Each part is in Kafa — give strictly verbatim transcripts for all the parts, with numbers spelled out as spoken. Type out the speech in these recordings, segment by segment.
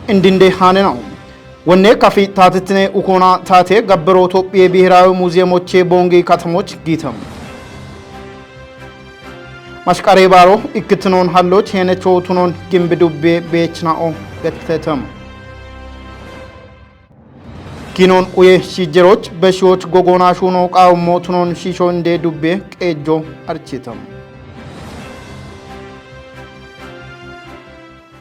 Indinde haane na'o. Wonne kafi taatitine ukoona taate gabbero Tophiye Biheraawi Muziyemoche Boongi Katamoch giitam. Mashqare baaro ikkitinoon halloch henecho tunoon gimbi dubbe beechna'o gettetam. Kinon uye shijeroch beshiwoch gogoona shuno qaawmo tunoon shisho inde dubbe qeejjo architam.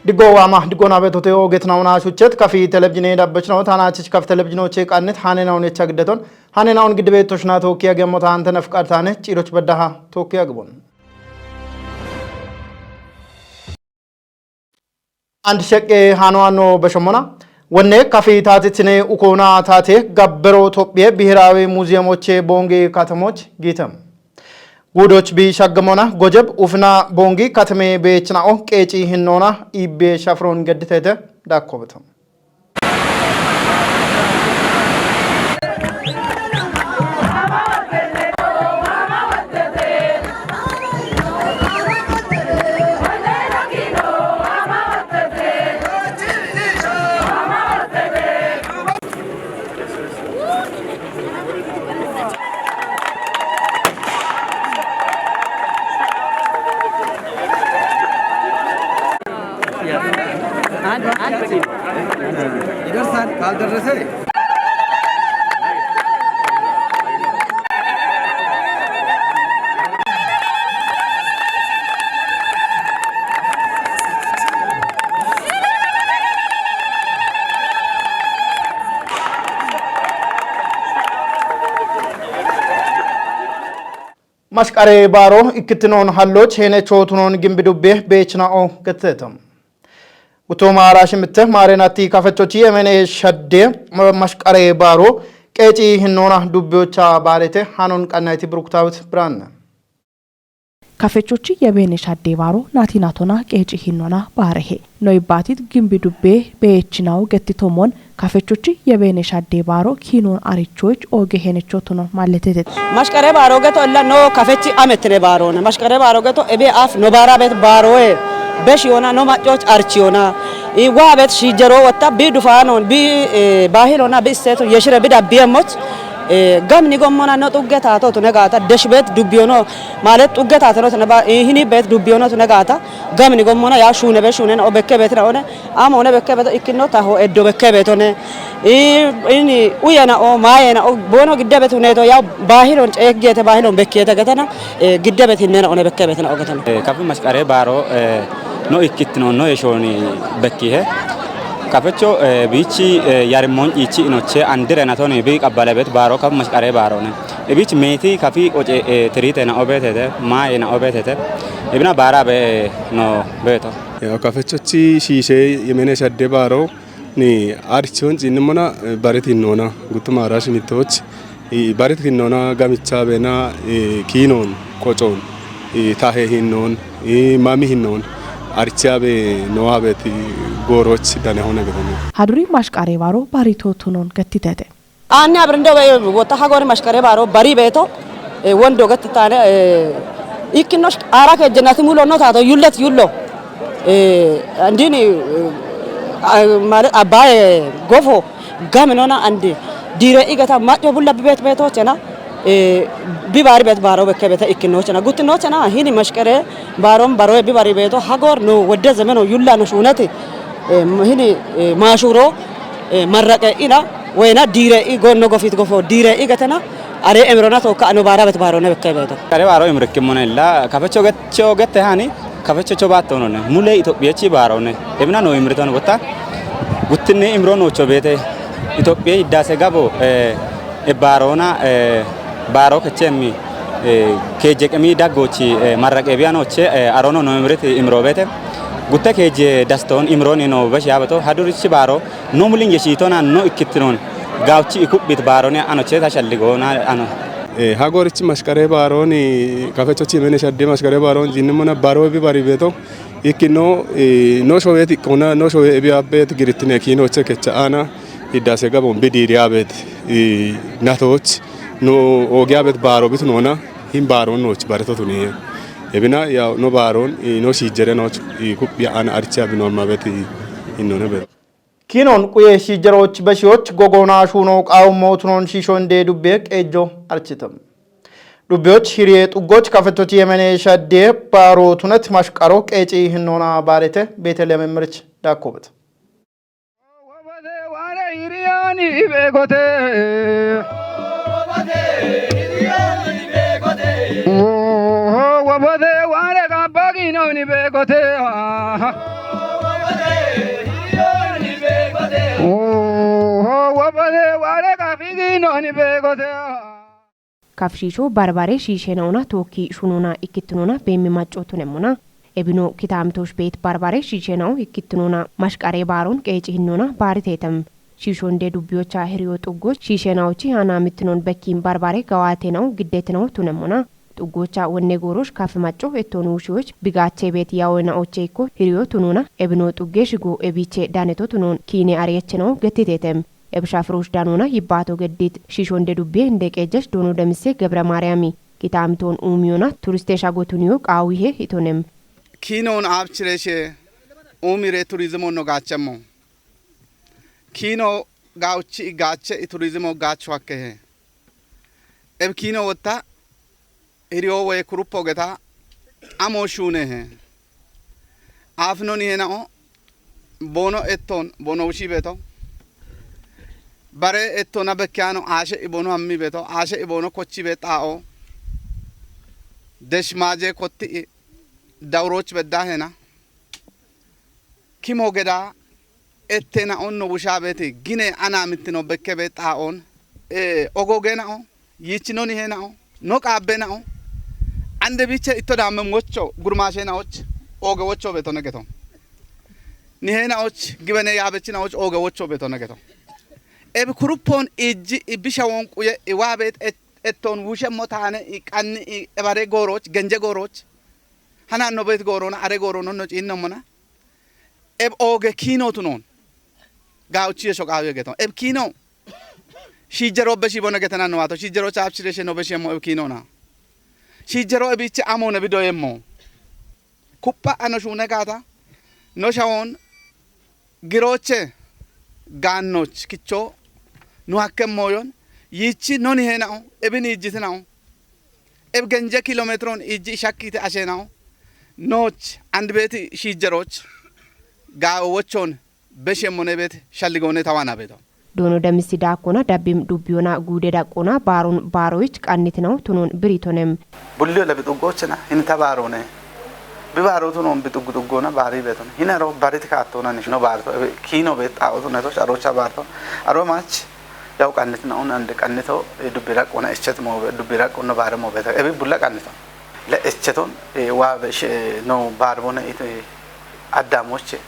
Diggo waama, diggo naabe tote oget nauna shuchet kafi televizhine dabbechno tana chich kafi televizhino che qannet hane naun echa giddeton, hane naun giddibe toshna tokiya gemmo ta ante nafqar tane ciroch beddaha tokiya gibon. And sheqqe hano ano beshomona, wonne kafi taatitine ukoona taate gabbero Tophiye Biheraawi Muziyemoche Boongi Katamoch giitam. Guudoch bi shaggamona gojeb ufna Boongi Katame beechna'o qeeci hinnoona iibbe shafron gedditete dakkobetam. ይደርሳል ካልደረሰ Mashqare baaro ikkitinoon halloch henecho tunoon gimbi dubbe beechna'o gettetam. Gutuma Arashimitte maarenatti kafechochi yemene shadde mashqare baaro qeeci hinnoona dubbiyocha baarete hanon qannayti Bruktawit Brand. Kafechochi yebene shadde baaro nati natona qeeci hinnoona baarehe. No ibbatit gimbi dubbe beechna'o gettitomon kafechochi yebene shadde baaro kinon arichoch oge henecho tuno malletetet. Mashqare baaro geto illa no kafechi ametine baarona. Mashqare baaro geto ebe af no baara bet baaroe. Besh yona no machoch archi yona. I wa bet shijero wotta bi dufanon bi, eh, bahilona bi setu yeshire bi dabbiyemoch. Eh, gamni gommona no tugge tato tune gata desh bet dubbiyono. Malet tugge tato no tune ba, eh, hini bet dubbiyono tune gata. Gamni gommona ya shune be shune no bekke bet na one. Ama one bekke beto ikkino taho eddo bekke betone. I, ini uyena o mayena o bono gidde betu neto ya bahilon ceek gete bahilon bekkete getena, eh, gidde bet hinnena one bekke betena o getena. Eh, kafi mashqare baaro, eh, no ikkitino no yeshoni bekkihe. Kafecho, eh, bichi, eh, yarimon ichi inoche andire natoni bi qabbale bet baaro kafi mashqare baaro ne. E bichi meti kafi oce, eh, tirite na obetete, maye na obetete. Ibna baara be, eh, no beto. Yaw kafechochi shiishe yemene shadde baaro ni arichon cinnimona, eh, baret hinnoona gutuma arash mittoch, i, baret hinnoona gamicha bena, eh, kinon qocoon, i, tahe hinnoon, i, mami hinnoon, aricha be noabet, i, goroch dane hona getone. Haduri mashqare baaro barito tunon gettitete. Anni abrinde be wota hagori mashkare baro bari beto, eh, wondo gattane, eh, ikkinosh ara ke jennati mulo no tato yullet yullo. Eh, andini, eh, a-, male abaye gofo gaminona andi dire igata majo bulla bibet beto chena, eh, bibari bet baro bekke beta ikkino chena guttino chena hini mashkare baron baro bibari beto hagor no wedde zemeno yulla no shunati, eh, hini, eh, mashuro, eh, marraqe ina wena dire i gonno gofit gofo dire i gatana are emrona to ka no bara bet baro ne bekke beto. Are baro emre kimona illa kafecho getcho gette hani kafecho cho batto none mule Itophiya chi baro ne emna no emre ton botta guttinne imro no cho bete Itophiya iddase gabo, eh, e barona, eh, baro kechemi, eh, keje kemi daggochi, eh, marraqe biano che, eh, arono no emre imro bete gutte keje daston imro ni no besh yabato hadurichi baro no mulin yeshitona no ikkitnon gawchi ikubbit barone ano cheta shalligona ano. Eh, hagorichi mashkare baroni kafechochi mene shadde mashkare baron jinnimona baro bi bari beto ikkino, eh, no showet ikkona no showe ebi abet giritine kino che kecha ana iddase gabon bidiri abet, eh, natoch no ogi abet baro bitnona hin baron noch bareto tuniye. Ebina ya no baron, eh, no shijere noch, eh, kubya ana archa bino mabet, eh, innone beto. Kiinoon quye shiijjaroch beshiyoch gogoona shuuno qaawummo tunoon shiishoon dee dubbee qeejjo architam. Dubbiyoch hiriyee xuggoch kafettochi yemene shaddee baaroo tunet mashqaro qeecii hinnoona baarete Beeteliyeem Immirich daakkobet. Kafishiisho barbare shiisheenauna tookki shunuuna ikkittinoona beemmi maccoo tunemuna. Ebino kitaamtoosh beet barbare shiisheenau ikkittinoona mashqaree baaroon qeeci hinnoona baariteetem. Shiishoonde dubbiyocha hiriyo xuggoch shiisheenaochi haana mittinoon bekkiin barbare gawaateenau giddeetinau tunemuna. Xuggocha wonne goorosh kafi macco ettoon wuushiyoch bigaachee beet yaawena oche ikko hiriyo tunuuna ebino xuggee shigo ebiichee daaneto tunoon kiine ariyechenau gettiteetem. Ebisha firosh danuuna yibbaato geddit shiishonde dubbiye inde qeejjash doono Demise Gebra Maariyaami kitaamitoon uumiyona turiste shagotuniyo qaawihe itonem. Kiinoon aabchireshe uumire turizimoon no gaachemmo. Kiino gaawchi gaache i turizimo gaacho hakkehe. Eb kiino wotta hiriyo woye kuruppo geta amo shuunehe. Aafino nihena'o boono etton boono wushi beto. Bare ettona bekkeyano aashe i boono hammi beto. Aashe i boono kochi be xaa'o. Desh maaje kotti i dawuroch bedda hena. Kimo geda ettena onno wusha beeti gine ana mittino bekke be xaa'on. Eh, ogoge na'o. Yichi no nihe na'o, no qaabbe na'o, ande biche itto daamme wocho gurmaashe na'och ooge wocho beto negeto. Nihe na'och gibene yaabechi na'och ooge wocho beto negeto. Ebi kuruppon ijji ibisha won quye iwaabeet et-, etton wushemmo taane i qanni i ebare gooroch, genje gooroch, hanan no beet goorona, are goorono no ciinnommona. Eb ooge kiino tunoon. Gaawchi yesho qaawi egeton. Eb kiino. Shiijjero be shiibona getenan no waato. Shiijjero chaabchireshe no be shiemmo eb kiinona. Shiijjero ebiiche amoon ebi doyemmo. Kupha ano shuune gaata. No shawoon girooche gaannoch kicho nu hakkemmoyon. Yichi no nihe na'o. Ebi niijjiti na'o. Eb genje kilometron ijji ishakkite ashenao. Nooch and beeti shiijjeroch gaawo wochon beshemmone beet shalligoone tawana beeto. Doono Damisi daakkona dabbim dubbiyona guude daqqona baaron baaroyich qannitinau tunon biritonem. Bulliyo labi xuggochena hinita baaroone. Bi baaro tunon bi xuggu xuggoona baari beetone. Hinaro bariti kaattoona nishino baarito. Ebe kiino beet xaa'o tuneto sharocha baarito. Aro maach Yaw qannitinaun ande qannito, eh, dubbi raqqona echet moobe, dubbi raqqonna baare moobeta. Ebi bulla qannito. Le echeton, eh, waabe she-, no baarbone ite addamoche.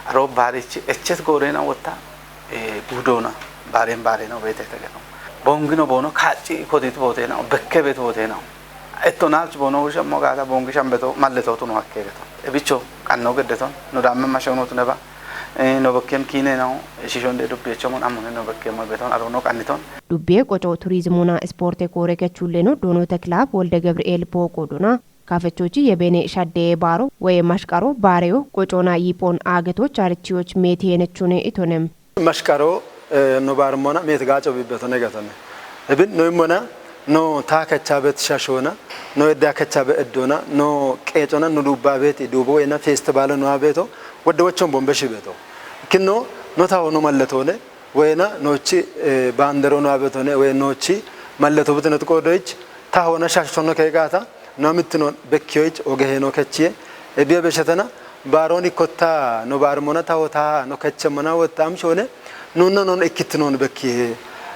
Aro baarichi echet goorena wotta, eh, budoona baaren baareno beete tegeno. Bongino boono kaacci kodit bootena, bekke bet bootena. Etto naalch boono wushammo gaata bongi shambeto malleto tuno hakke geto. Ebicho qanno geddeton no damme mashono tuneba. Eh, no bekkem kiine no shishon de dubbecho mon amune no bekkem mo beton aro no qanniton. Dubbe qoco turizimuna sporte kore kechulleno doono Teklab Wolde Gabriel Booqo dona. Kafechochi yebene shadde baaro woye mashqaro baareyo qocona yipon aageto charichiyoch meeti henechune itonem. Mashqaro, eh, no baarmona meet gaaco bibbeto negatone. Ebin no immona, no ta kecha bet shashona, no edda kecha be eddona, no qeecona, no dubba beti, dubo wena festival no abeto, wadde wachon bombe shibeto. Kinno, no tawo no malletone, wena nochi, eh, bandero no abetone, we nochi malleto bitino tkodoich, tawo na shashono kegata, no mitino bekkiyoich, oge heno kechiye, ebiye beshetena, Baaroni kotta no baarmona tawo taha no kechemmona wotta amshone nunna non ikkittinon bekkihe.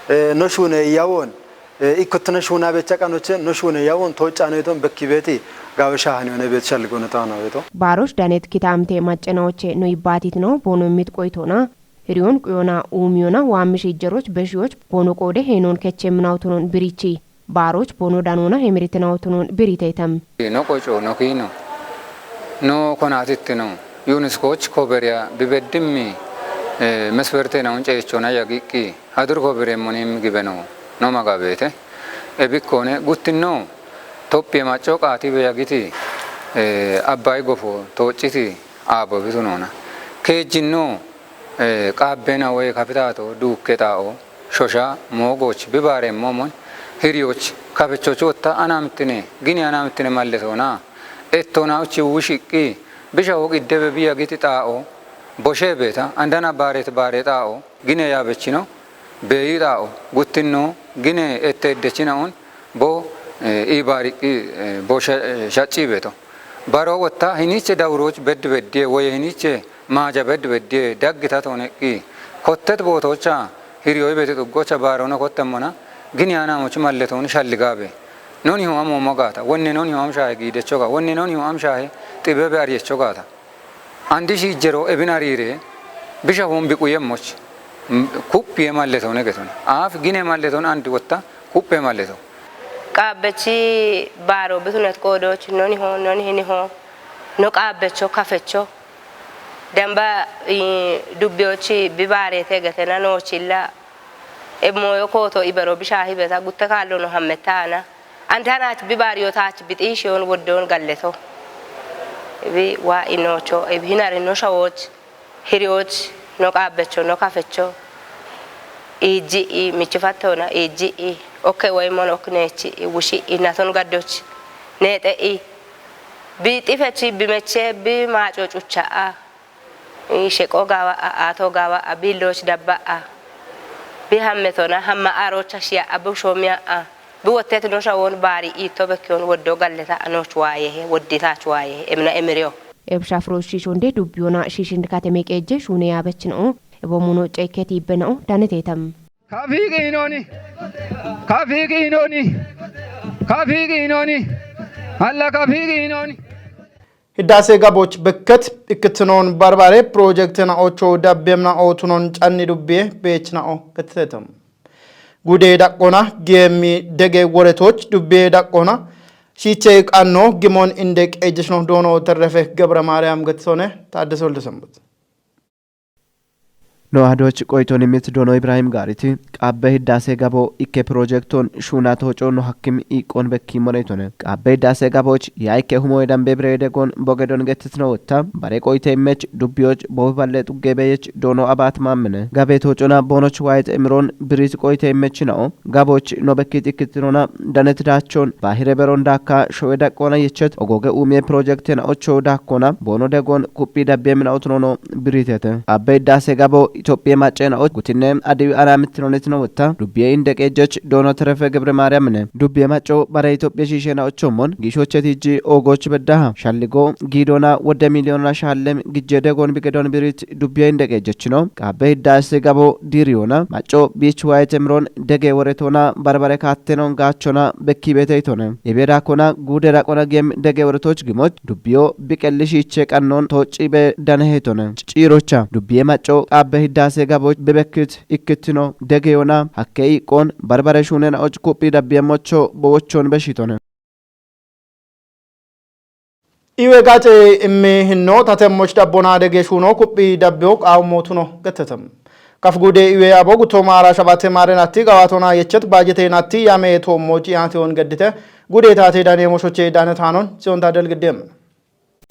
Eh, no shune yawon, eh, ikkottina shuna becha qanoche no shune yawon toccano iton bekki beeti gawe shahani one bet shalgone tana beto. Baarosh danet kitaamte maccenaoche no ibbatit no boono mit qoytona. Hiriyon quyona uumiyona waammish ijjeroch beshiyoch boono qoode heenon kechemminawtonon birichi. Baaroch boono danoona hemiritinawtonon biriteetam. No qoco no kiino. No konatittino. Yuniskoch koberiya bibeddimmi, eh, meswertena unceechona yagiqqi. Hadur koberemmonim gibeno. No magabeete. Ebikkone guttinno. Tophiye macco qaatibe yagiti, eh, Abbay gofo toocciti aabo bitunona. Keejjinno. Qaabbena woy kafitaato duukke xaa'o, shosha, moogooch, bibaareemmoomon, hiriyoch, kafechoch wotta anaamittine, gini anaamittine malletoona, ettoonaachi wishiqqi, bishaho qiddebe biya giti xaa'o, boshe beeta, andana baareet baare xaa'o, gine yaabechino, beeyi xaa'o, guttinno, gine ette eddechinaon, bo iibaariqqi, bo shacci beeto. Baro wotta hiniche dawuroch beddi beddiye woye hiniche maaja beddi beddiye daggita tooneqqi kottet bootoocha hiriyoy beeti xuggocha baaroona kottemmona gini aanaamochi malletooni shalligaabe. Nonihu amoommo gaata, wonne nonihu amshaahe giidecho gaa, wonne nonihu amshaahe xibebe ariyecho gaata. Andi shiijjero ebin ariire bisha won biquyemmoch kuppiye malletoone getona. Aaf gine malletoon andi wotta kuppe malleto. Qaabbechi baaro bitunet qoodooch noniho, nonihiniho, no qaabbecho kafecho. Damba dubbiyochi bibaareete getena noochilla. Ebmooyo kooto ibero bishaahi beta gutte kaallono hammetta aana. Antaanaach bibaariyo taach bixiishiyon woddoon galleto. Ibi waa inoocho, ibi hinari no shawooch, hiriyooch, no qaabbecho, no kafecho. Iijji'i, michifattoona, iijji'i, okke woy mon ok neechi'i, wushi'i, naton gaddoch, neexe'i. Bi xifechi, bi meche, bi maaco cucha'a. Sheqo gaawa'a, aato gaawa'a, biilloch dabba'a, bi hammetona, hamma aarocha shiya'a, bi shoomiya'a, bi wottet no shawon baari iitto bekkiyon woddo galleta anoch waayehe, wodditaach waayehe, emna emiriyo. Ebsha frosh shishonde dubbiyona shishind kateme qeejje shuune yaabechina'o, ebo muno ceekketi ibbena'o, daneteetam. Kafi qiinoni, kafi qiinoni, kafi qiinoni, alla kafi qiinoni. Hiddaase Gaboch bekket ikkitinoon barbare pirojekte na'ocho dabbem na'o tunon canni dubbiye beech na'o gettitetem. Gude daqqona giyeemmi dege woretoch dubbiye daqqona shiiche qanno gimon inde qeejjishno doono terrefe Gebra Maariyam gettitone Taaddese Wolde Sambut. No ahadoch qoyton imit doono Ibrahim Gaariti, Qaabbe Hiddaase Gabo ikke pirojekton shuuna tooco no hakkim iiqqon bekki moneytone. Qaabbe Hiddaase Gaboch yaa ikke humoy dambe bireede gon bogedon gettitino wotta, bare qoyte imech dubbiyoch boobi balle xugge beyech doono abaat maammine. Gabe toocona boonoch waayet emiron birit qoyte imech na'o, Gaboch no bekkit ikkitinona danet daachon baahire beron daakka showe daqqoona yechet ogoge uumiye pirojekte na'ocho daakkona boono degon kuphi dabbiye mina'otunono biritete. Abbe Hiddaase Gabo Itophiye macce na'och gutinne adiwi ana mittinonitino wotta dubbiye inde qeejjech doono Terefe Gebre Maariyamine. Dubbiye macco bare Itophiye shiishe na'ochommon giishocheti ijji oogoch beddaha. Shalligo giidona wodde miliyonona shaallem gijje degon bigedon birit dubbiye inde qeejjechino. Qaabbe Hiddaase Gabo diiriyona macco biich waayete miron dege woretona barbare kaattenon gaachona bekki beteytone. Ibe daakona guude daqona gem dege woretoch gimoch dubbiyo biqelli shiiche qannon toocci be daneheytone. Ciirocha dubbiye macco Qaabbe Hiddaase Gabo bebekkit ikkittino degeyona hakke iiqqon barbare shuune na'och kuphi dabbiye mocho bowochon beshitone. Iwe gace immi hinno tatemmoch dabbona dege shuuno kuphi dabbiyo qaawummotuno gettetem. Kaf gude iwe abo gutto maara shabate maaren atti gawaatona yechet baajete natti yame toommoch yaation geddite gude taate dane moshoche dane taanon Tsiyon Taadel Giddem.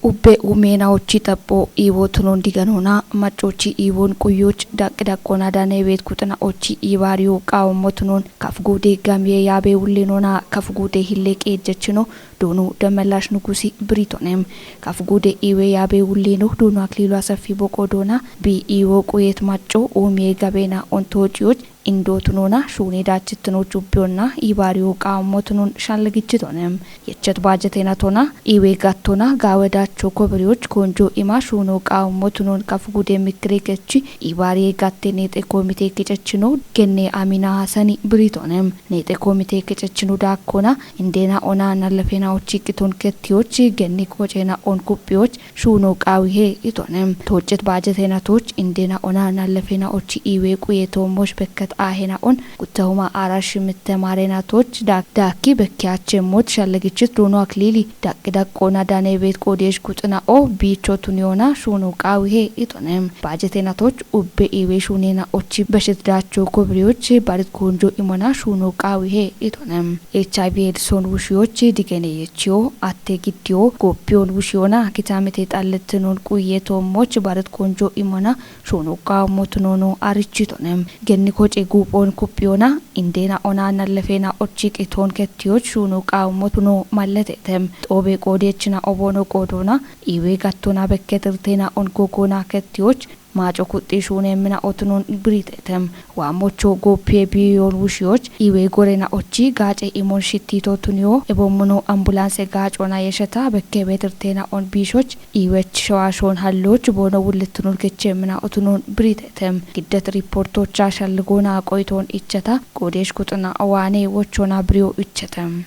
Ubbe umeena ochi xapho iiwo tunon diganoona maccochi iiwon quyyoch daqqi daqqoona dane beet kuxina ochi iibaariyo qaawummotunon kaf gude gamiye yaabe wullinoona kaf gude hille qeejjechino Doonu Demelash Nugusi biritonem. Kaf gude iwe yaabe wullino Doonu Aklilu Asafi boqo doona bi iwo quyet macco umiye gabena ontoochiyoch indootunoona shuune daachitino chubbiyonna ibaariyo qaammotunon shalligichitonem. Yechet baajetena tona iwe gattona gaawe daacho kobiriyoch konjo ima shuuno qaammotunon kaf gude mikire kechi ibaariye gatte neexe komite kecechino genne Amina Hasani biritonem. Neexe komite kecechino daakkona indena ona nalefena ochi qiton kettiyoch genni qocena on kuppiyoch shuuno qaawihe itone. Toocet baajetenatoch indena ona nalefena ochi iwe quye toommosh bekket Ahena'on guttahuma ara shimitte marenatoch dak-, daki bekkiache mot shallegichit Bruno Aklili dak-, daqqona dane bet qodesh guxna'o bicho tuniona shunu qawihe itonem. Bajetenatoch ubbe iwe shunena ochi beshit dacho kobriyoch barit konjo imona shunu qawihe itonem. H I V Edson wushiyoch digene yechiyo atte giddiyo goppiyon wushiyona kitamete xalletnon quye tommoch barit konjo imona shunu qawo motunono arichitonem. Genni koce gupon kuppiyona indena ona nallefena ochi qiton kettiyoch shunu qawo motuno malletetem. Xobe qodechina obono qodona iwe gattona bekketirtena on gogona kettiyoch maco kuxxi shune mina otunon biritetem. Wa mocho goppiye biyon wushiyoch iwe gorena ochi gace imon shittito tuniyo ebomuno ambulance gacona yesheta bekke betirtena on bishoch iwech shawashon halloch bono wulletunun keche mina otunon biritetem. Giddet riportocha shalligona qoyton icheta qodesh kuxna awane wochona biriyo ichetem.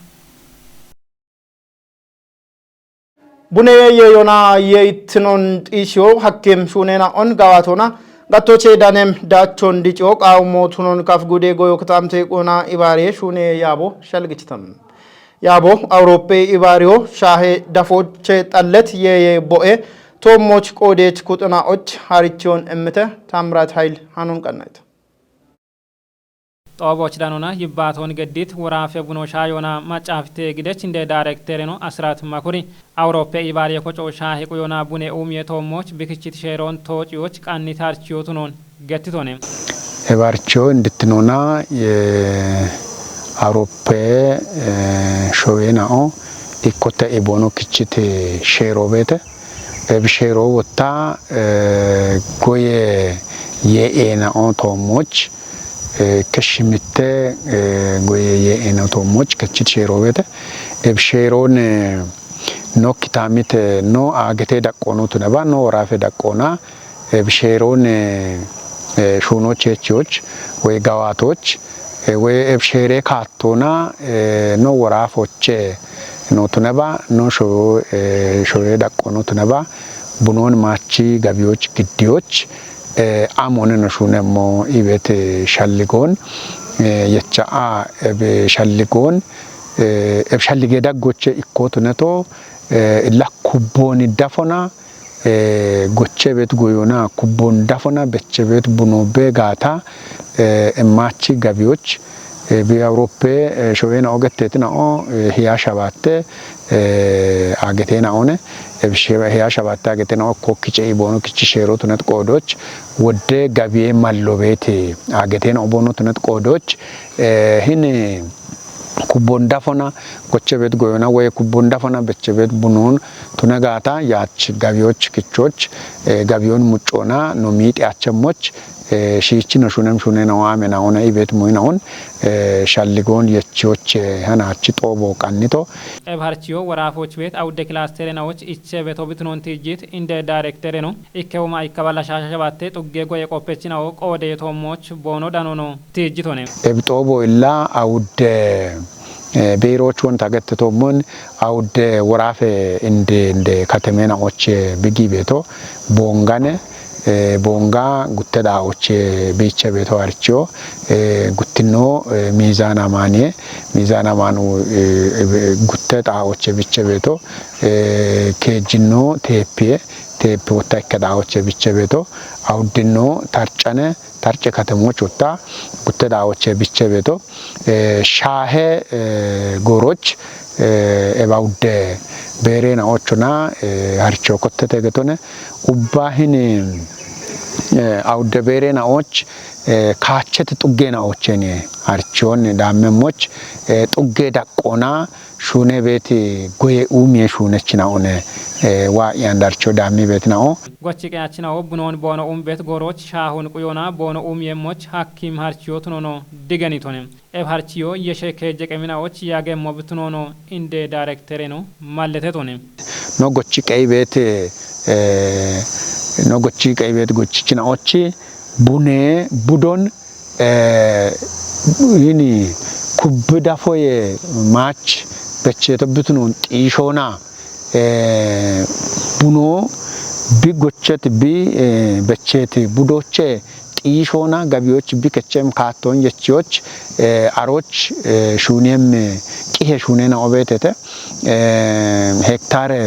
Bune yeyona yeyitnon xishiyo hakkim shunena on gawatona gattoche danem dachon dico qawo motunon kaf gude goyo ktamte qona ibare shune yabo shalgichitam. Yabo Awuroppe ibariyo shahe dafoche xallet yeye bo'e tommoch qodech kuxna och harichiyon emmite Tamrat Hayil hanun qannayta. Xooboch danona yibbaton geddit worafe buno shayona macafte gidech inde directoreno Asrat Makuri Awuroppe ibariye koco shahe quyona bune umiye tommoch bikichit sheron tociyoch qannit harchiyotunon gettitone. Ebarcho indittinona ye Awuroppe, eh, showena'o ikkote ibono kichit shero bete. Ebshero wotta, eh, goye ye ena o tommoch, eh, keshimitte, eh, goye ye ena o tommoch kechit shero bete. Ebsheron, eh, no kitamite, no agete daqqono tuneba, no worafe daqqona. Ebsheron, eh, eh, shuno chechiyoch, we gawatoch, eh, we ebshere kattona, eh, no worafoche no tuneba, no sho, eh, shoye daqqono tuneba, bunon machi gabiyoch giddiyoch, eh, amone no shunemmo ibet, eh, shalligon, eh, yecha a ebe shalligon, eh, eb shallige daggoche ikko tuneto, eh, illa kubboni dafona, eh, goche bet goyona kubbon dafona beche bet buno be gata, eh, emachi gabiyoch, eh, bi Awuroppe, eh, showena ogettetina o, eh, hiya shabatte, eh, agetena one, eh, bishe hiya shabatte agetena o kokkiche ibono kichi shero tunet qodoch, wodde gabiye mallo bete agetena obono tunet qodoch, eh, hine kubbon dafona goche bet goyona we kubbon dafona beche bet bunon tune gata yach gabiyoch kichoch, eh, gabiyon muchona no miti achemoch, eh, shichi no shunem shunena o amena ona ibet muina on, eh, shalligon yechoch, eh, hana achi tobo qannito. Eb harchiyo worafoch bet awudde klasterena och iche beto bitnon tijit inde directoreno. Ikkewuma ikkaballa shasha shabatte xugge goye qoppechinawo qoode yetoommooch boono danono tiijjitone. Ebixoobo illa awudde, eh, biirooch wonta gettetoommoon awudde woraafe inde, inde katemeena'oche bigi beeto boongane, eh, boonga gutte dhaa'oche biiche beeto harchiyo, eh, guttino, eh, miizaana maaniye, miizaana maanu, eh, gutte dhaa'oche biche beeto, eh, keejjino teepiye, teepi wotta ikke dhaa'oche biche beeto, awuddino tarcane, tarce katemoch wotta gutte dhaa'oche biche beeto, eh, shaahe, eh, gooroch, eh, eba awudde beereena ochona, eh, harcho kottete getone, ubba hini, eh, awudde beereena och, eh, kaachete xuggeena ocheni harchon dhaammemmoch, eh, xugge daqqona, shuune beeti goye uumiye shuunechina one, eh, waa'yan darcho daammi beetina'o. Gochi qeyachina'o bunoon boono uum beet gooroch shaahun quyona boono uumiyemmoch hakkim harchiyo tunono digenitone. Eb harchiyo yeshe keejje qemina'och yagemmo bitunono inde daayirektereno malletetone. No gochi qeyi beet, eh, no gochi qeyi beet gochichina'och bune budon eh, yini kubbi dafoye maach becheeto bitunon xiishoona, eh, buno bi gochet bi, eh, becheeti budoche qiishoona gabiyoch bikechem kaattoon yechiyoch, eh, aroch, eh, shuuniyem qihe shuunena obeetete, eh, hektare,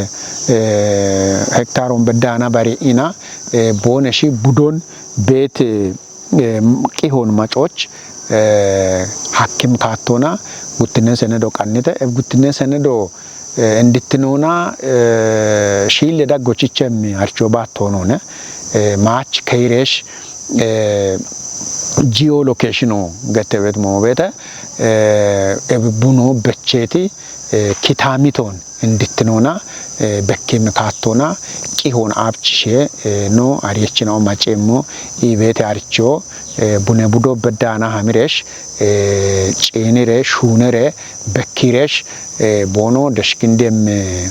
eh, hektaron beddaana bari ina, eh, booneshi budon beet, eh, qihoon macoch, eh, hakkim kaattoona guttinne senedo qannite, eh, guttinne senedo eh, endittinoona, eh, shiille daggochichemmi archo baattoonone, eh, maach keiresh, eh, geolocation o gettebet moobete, eh, eb-, buno becheeti, eh, kitaamitoon endittinoona, eh, bekkim kaattoona, qihoon abchishe, eh, no ariyechina o maceemmo, ibeete archo, eh, bune budo beddaana hamiresh, eh, ciinire, shuunere, bekkiresh, eh, boono deshkindem, eh,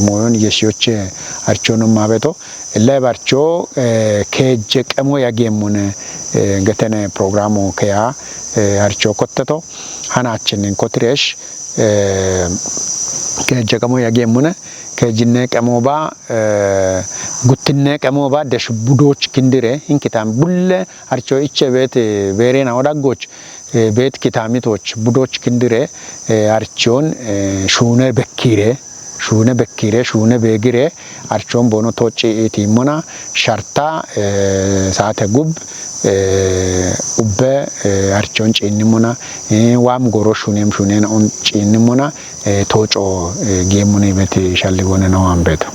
mooyon yesiyoche archo no mabeto. Ella barcho, eh, keje qemo yagemune, eh, getene programo keya, eh, archo kotteto. Hanachinen kotiresh, eh, keje qemo yagemune, kejinne qemo ba, eh, guttinne qemo ba desh budoch kindire, hinkitan bulle archo iche beet, eh, beerena odaggoch, eh, beet kitaamitoch budoch kindire, eh, archon, eh, shuune bekkire, shuune bekkire, shuune beegire, archon boono tocci itiimmona, sharta, eh, saate gub, eh, ubbe, eh, archon ciinnimmona, eh, waam goro shuunem shuunena on ciinnimmona, eh, toco, eh, geemmuni beti shalligone no ambeto.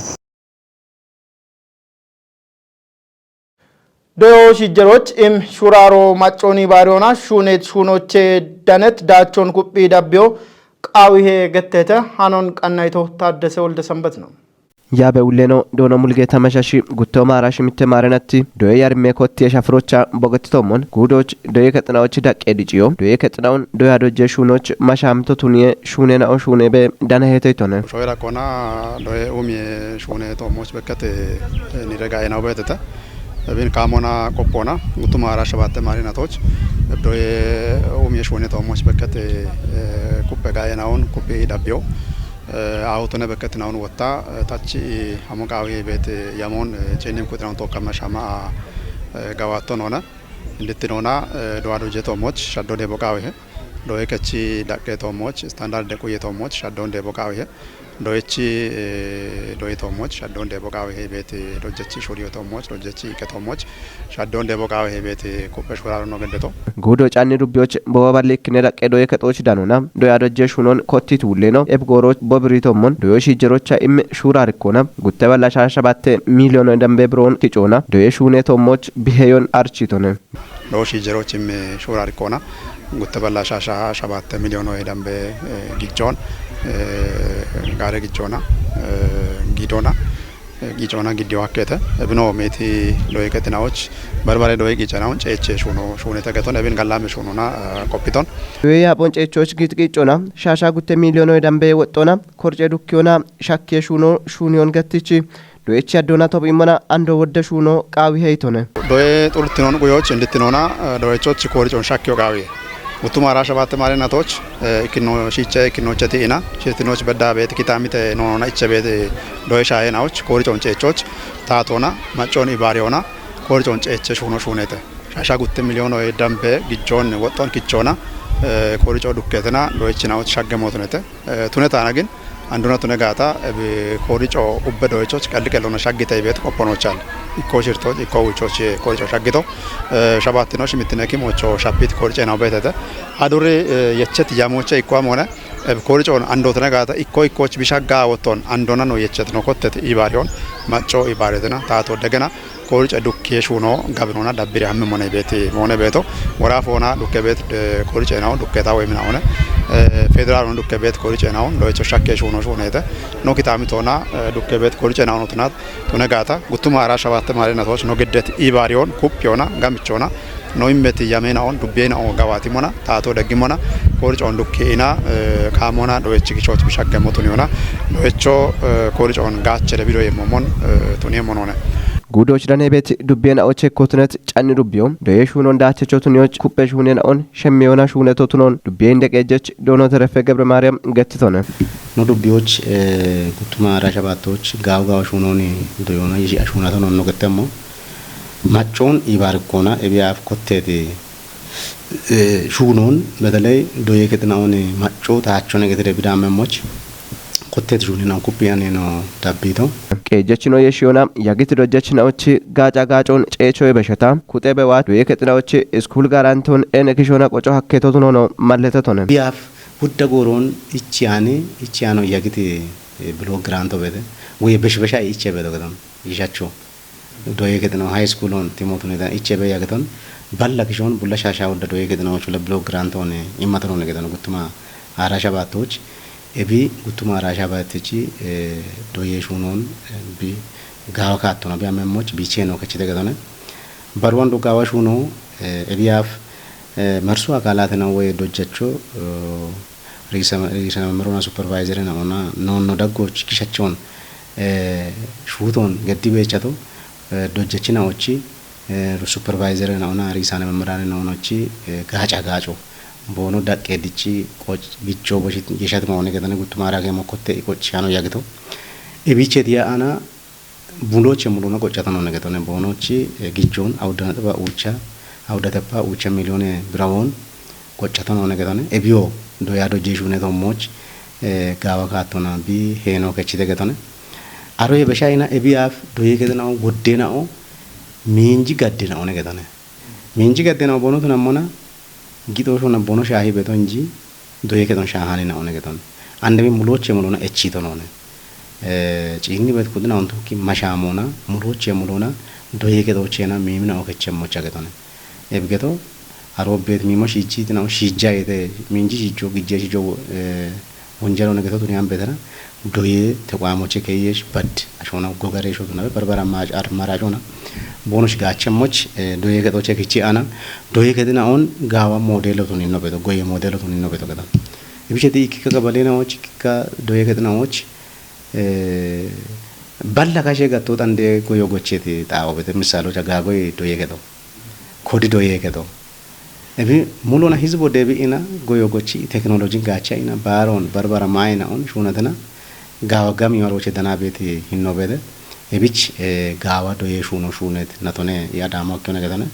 Doyo shijjeroch im shuraro macconi bariona shunet shunoche danet dachon kuphi dabbiyo qawihe gettete hanon qannayto Taaddese Wolde Sanbet no. Yaabe ulleno doono Mulgeeta Mashashi gutto maara shimitte maarenatti doye yarme kotti eshafirocha bogettitommon guudoch doye kexinaoch daqqe diciyo doye kexinaon doya dojje shunoch mashamto tuniye shune na'o shune be dana hetoytone. Shoyra kona doye umye shune to moch bekkate, eh, nirega ena ubetete. Ebin kamona qoppona gutuma ara shabatte mari natoch doye umye shune to moch bekkate, eh, kuppe ga enaun kuppi dabbiyo. Eh, awutone bekkate naun wotta, eh, tachi hamu qawi bete yamon, eh, chenim kutinaun tokka mashama, eh, gawatto nona. Indittinona, eh, dowa duje to moch shaddo debo qawi he. Doye kechi daqqe to moch standard de quye to moch shaddon debo qawi he. Doyechi, eh, doye to moch shaddon debo qawi he bete dojjechi shuriyo to moch dojjechi ike to moch shaddon debo qawi he bete kuppe shuraro no geddeto. Gudo canni dubbiyoch boba ballikkine daqqe doye kexoch danona doya dojje shunon kotti tulleno eb goroch bobiri tommon doyo shijjerocha imme shurarikkona gutte balla shasha batte miliyono dambe biron kicona doye shune to moch biheyon architone. Doye shijjeroch imme shurarikkona gutte balla shasha shabatte miliyono e dambe, eh, gijjon, eh, gare gijjona, eh, gidona, eh, gijjona giddiyo akkete. Ebino meti doye kexinaoch barbare doye gijjanaon ceeche shuno shunete geton ebin gallame shunona, eh, qoppiton. Doye yapon ceechoch git gijjona shasha gutte miliyono e dambe woxxona korce dukkiyona shakke shuno shuniyon gattichi. Doyechi addona tobi immona ando wodde shuno qawi heytone. Doye xurtinon quyoch indittinona, eh, doyechoch koricon shakkiyo qawi. Gutuma ara shabatte mari natoch, eh, ikino shiche ikino cheti ina, shirtinoch bedda bet kitamite nonona iche bet, eh, doye shaye naoch koricon ceechoch tatona, maccon ibariona, koricon ceeche shuno shunete. Shasha gutte miliyono e dambe gijjon woxxon kichona, eh, korico dukketena doyechi naoch shagge motunete. Eh, tune tana gin anduna tune gata, eh, bi korico ubbe doyechoch qalli qellona shaggite ibet qopponochal. Ikko shirtoch, ikko wuchoch korico shaggito. Eh, shabattino shimittine kimocho shabbit korice na ubetete. Aduri, eh, yechet yamoche ikko amone, eh, koricon ando tune gata ikko ikkoch bishagga woton andona no yechet no kottet ibarion, macco ibaretena, tato degena, korice dukke shuno gabinona dabbire hamme mone beti, mone beto. Wara fona dukke bet, eh, korice nao dukke ta wemina one. Eh, federal on dukke bet korice nao, doyecho shakke shuno shunete. No kitami tona, eh, dukke bet korice nao no tona, tone gata. Gutuma ara shabatte mari natoch no geddet ibarion, kuppiona, gamichona. No immeti yamena on, dubbena on gawati mona, tato deggi mona. Koricon dukke ina, eh, kamona, doyechi kichoch bishagge motuni ona. Doyecho, eh, koricon gachere bido yemmomon, eh, tuni monone. Gudoch dane bet dubbiyen aoche kotunet canni dubbiyo. Doye shunon dache chotun yoch kuppe shunen aon shemme yona shune totunon dubbiyen de qejech dono terefe Gebre Mariam gettitone. No dubbiyoch, eh, gutuma ara shabattoch gaw gaw shunoni doyona yishi ashuna tonon no gettemmo. Maccoon ibaarikkoona ebiyaaf kotteeti. Shuunoon beteley doyee kexinaoon macco taachone getire bidaamemmoch kotteeti shuuninaon kuphiyanino dabbiito. Qeejjechino yeshiyona yagiti dojjechinaochi gaaca gaacoon ceechoye besheta kuxe bewaat doyee kexinaochi iskuul gaarantoon ene kishona qoco hakkeetotunono malletetone. Biyaaf hudda gooroon ichiyaani ichiyaano yagiti bilo giraanto beete woye beshibesha iche beedo gedon yishacho doye kexino high school on timotunita ichebe yageton balla kishon bulla shasha wudda doye kexino chula bilo grant on immaton on geton guttuma arasha battoch ebi guttuma arasha battichi doye shunon bi gawa kattona bi amemmoch bicheno kechite getone barwan du gawa shuno ebiaf marsu akalatena woye dojjacho riisa riisa merona supervisor na ona non no daggoch kishachon shuuton geddi beechato dojjechinaochi supervisor naona riisane memmerane naonochi gaaca gaaco boono daqqe dichi qoc gicho boshit yeshat maone gedane guttumara ge mokkotte iqochano yagito ibiche diya ana buloche muluna qoccatano negetone boonochi gichon awudanataba ucha awudatapa ucha milione birawon qoccatano negetone ebiyo doya dojje shune tommoch gawa kattona bi heno kechite getone Aro ye besha ina ebiyaaf doye kexinao woddenao miinji gaddenao ne getone. Miinji gaddenao bono tunammona gixo shona bono shaahi beto inji doye kexon shaahani nao ne getone. Andebi muloche mulona echito none. Ciinni bet kudina ontukki mashaamona muloche mulona doye kexochena miiminao kechemmocha getone. Ebigeto aro bet mimo shiichi tinao shiijja yete miinji shiijo gijje shiijo wonjalo negeto tuniyan betena doye teqwamoche keyesh bad ashona gogare shotuna barbara maj ar marajona bonosh gache moch doye kexoche kichi ana doye kexina on gawa modelo tunino beto goye modelo tunino beto gedan. Ibishe ti ikika gabalena och ikika doye kexina och balla kashe gatto tande goyo gocheti tawo bete misalo cha gagoy doye kexo. Kodi doye keto. Ebi mulona hizbo debi ina goyo gochi teknoloji gacha ina baron barbara maina on shunatena gawa gami waroche dana beti hinno bede. Ebich gawa doye shuno shunet natone ya damo kyone getone.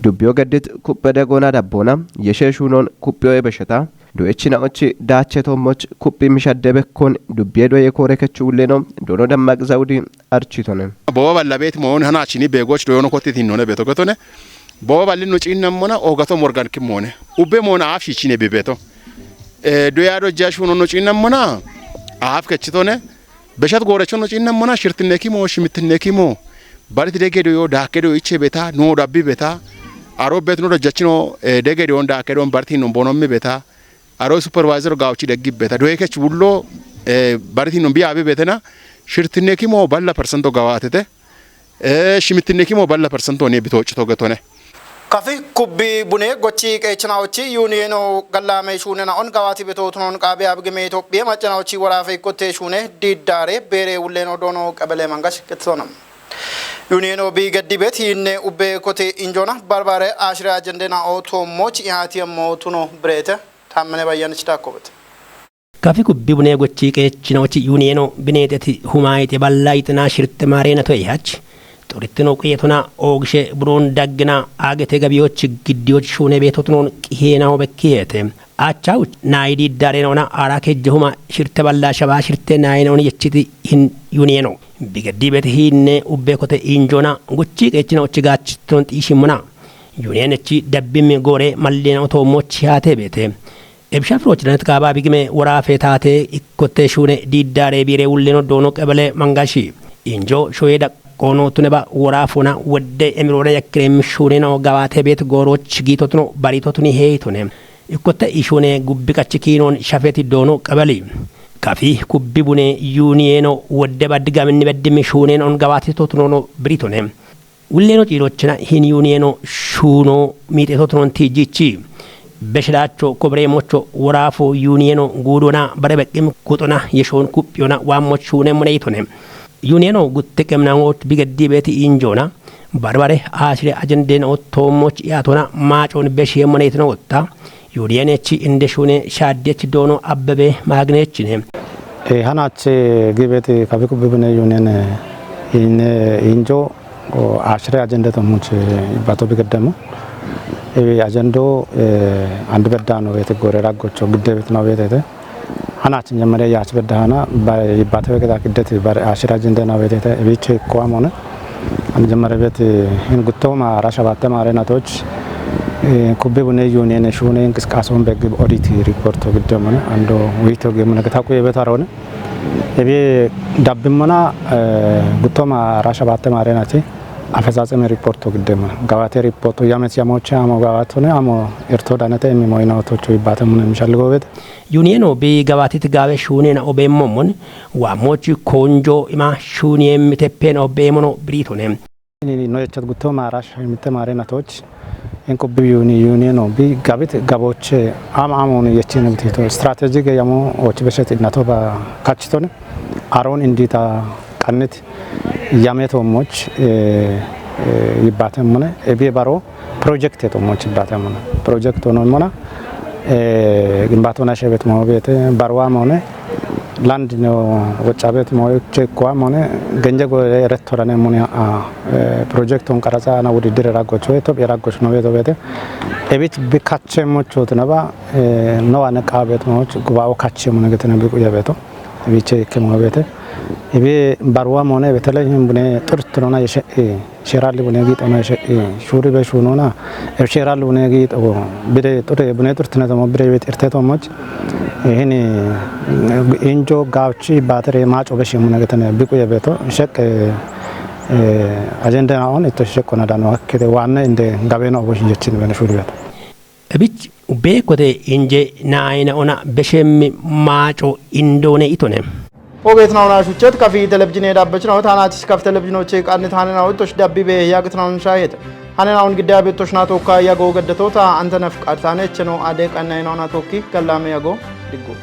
Dubbiyo geddit kuppede gona dabbona yeshe shunon kuppiyo ebesheta. Doyechinaochi daache tommoch kuphi mishadde bekkon dubbiye doye koore kechu ulleno dono dammaqi zawudi architone. Bowa balla beeti moon hanaachini beegoch doyono kotti tinnone beto getone. Bowa balli no ciinnammona oogato morgan kimmoone. Ubbe moona aaf shiichine bibeto. Doya dojja shuuno no ciinnammona aaf kechitone. Beshat goorecho no ciinnammona shirtinne kimo shimittinne kimo. Bariti degge doyo daakke doyo iche beta no dabbi beta. Aro bet no dojjachino degge doyon daakke doyon bariti no bonommi beta. Aro supervisor gawchi deggi beta doye kech wullo bariti no biya abi betena shirtinne kimo balla percento gawatete. Shimittinne kimo balla percento ne bitochito getone. Kafi kubbi bune gochi qeechinaochi yuniyeno gallame shunena on gawati betotunon qabe abgime Itophiya macanaochi warafe kotte shune diddare bere wulleno dono qabale mangash ketsona. Yuniyeno bi gaddibet hinne ubbe kote injona barbare ashira ajendena oto moch ihati ammo tuno brete. Tammine bayyanich dakkobet. Kafi kubbi bune gochi qeechinaochi yuniyeno bineeteti humayite balla itena shirte marena to ihach. Xorittino qeetona oogishe buron daggina agete gabiyoch giddiyoch shune beetotunon qiheenaho bekkiyeete. Achaw nayidi darenona ara kejjehuma shirte balla shaba shirte nayenoni yechiti hin yuniyeno. Bigeddi beti hinne ubbe kote injona gochi qeechinaochi gaachitton xiishimona. Yuniyenechi dabbimi gore mallena otoommochi haate beete. Ebisha firochidanet kaaba bigime worafe taate ikkotte shune diddare bire wulleno doono qebele mangashi. Injo shoye daqqono tuneba worafona wodde emirona yakkirem shuneno gawate bet gooroch giitotno baritotuni heytone. Ikkotte ishune gubbi qachi kiinon shafeti doono qebeli. Kafi kubbi bune yuniyeno wodde baddi gaminni beddimi shuneno gawate totunono biritone. Wulleno ciirochina hin yuniyeno shuuno miixeetotunon tiijjichi. Beshidacho kobireemocho woraafo yuniyeno guudona bare beqqim kuxona yeshoon kuphiyona waammoch shuune moneytone. Yuniyeno gutte qemnamoch bigeddi beeti injoona barbare aashire ajendena ottoommoch iyaatona maacoon beshiye moneytona wotta. Yuniyenechi inde shuune shaaddiyechi doono Abbebe Maagineechine. Hanache gibeti kafi kubbi bune yuniyene injo Ashire ajende to much ibato bigedemo. Ebi ajendo, eh, andu bedda no bete gore raggocho gidde bet no bete te. Hana chin jamare yach bedda hana ba ibato begeda gidde te bar ashire ajende no bete te. Ebi che ko amone. An jamare bete hin guttoma rasha batte mare na toch. Eh, kubbi bune yune ne shune inqisqason beg audit report gidde mone. Ando wito ge mone ta ku yebeta rone. Ebi dabbimona, eh, guttoma rasha batte mare na ti. Afezatseme riporto giddema gabate riporto yamet yamoche amo gabatone amo erto danete emi moyina otocho ibate mune mishalgo bete. Yuniyeno bi gabatiti gawe shunena obemmo mon wa mochi konjo ima shuniyem teppena obemono britone. Ni no yechat gutto marash mitte mare natoch. Enko bi yuni yuniyeno bi gabit gaboche ama amon yechine bitito strategic yamo och beset nato ba kachitone. Aron indita qannit yameto moch, eh, eh, yibate mone, ebi baro project to moch yibate mone. Project no mona, eh, gimbato na shebet mo bete, barwa mone, land no wochabet mo chekwa mone, genje go retorane mone, ah, eh, project on karaza na wudi dire ragocho, to be ragocho no beto bete. Ebit bi kache mocho to na ba, eh, no ane kabet moch, gubawo kache mone getene bi kuya beto. Ebi che kemo bete. Ebi barwa mone betele him bune turtunona yeshe, eh, sherali bune git ona yeshe, eh, shuri be shunona. Eb sherali bune git o bide ture bune turtune tomo bide bet irte tomoch. Eh, hini, eh, injo gauchi batere macho be shimune getene biku yebeto. Shek, eh, eh, ajende na on ito shek ona dano akkede wanne inde gabeno obo shinjechin bene shuri beto. Ebich ubbe kote inje naayina ona beshemmi maaco indoone itone. Ogeetna ona shuchet kafi telebjine dabbechna ot hanachis kaf telebjinoche qanni tanena ot tosh dabbi be yagtna on shayet. Hanena on gidda be toshna tokka yago gaddetota antanaf qartane cheno ade qanna ina ona tokki kallame yago diggu.